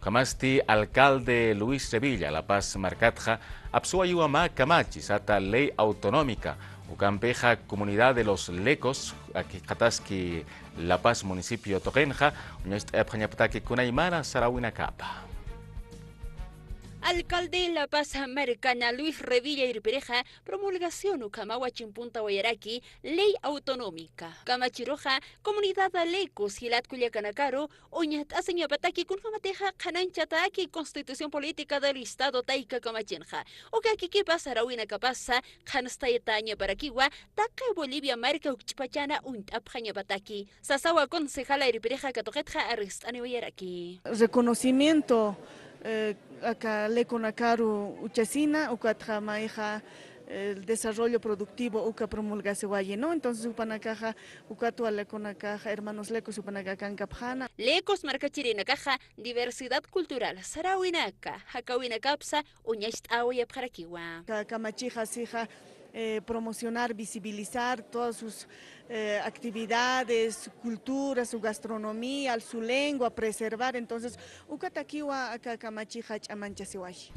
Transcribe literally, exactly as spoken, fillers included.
Kamasti alcalde Luis Revilla La Paz markatxa apsuwayiwa mä kamachi sata ley autonómica, ukampixa comunidad de los Lecos akikataski La Paz municipio tuqinxa, uñacht'ayapxañapataki kunaymana sarawinakapa. Alcalde La Paz markana Luis Revilla irpirixa promulgación ukhamawa chimpunta wayaraki ley autonómica. Kamachiruxa comunidad Lecos jilat kullakanakaru uñat'asiñapataki kunjamatixa qhanañchataki Constitución Política del Estado tayka kamachinxa. Ukakikipas sarawinakapasa qhanstayatañaparakiwa taqi Bolivia marka jukch'pachana uñt'apxañapataki. Sasawa concejala irpirixa katuqitxa arst'aniwayaraki. Reconocimiento, eh, aka Leconakaru uchasina, ukatxa mayxa el desarrollo productivo uka promulgasiwayi, ¿no? Entonces, jupanakaxa, ukatwa Leconakaxa, hermanos Lecos, jupanakaxa kankapxäna. Lecos markachirinakaxa diversidad cultural, sarawinaka, jakawinakapsa uñacht'awayapxarakiwa. Ka-, kamachixa sixa, eh, promocionar, visibilizar todas sus, eh, actividades, su cultura, su gastronomía, su lengua, preservar. Entonces, ukatakiwa aka kamachixa ch'amanchasiwayi.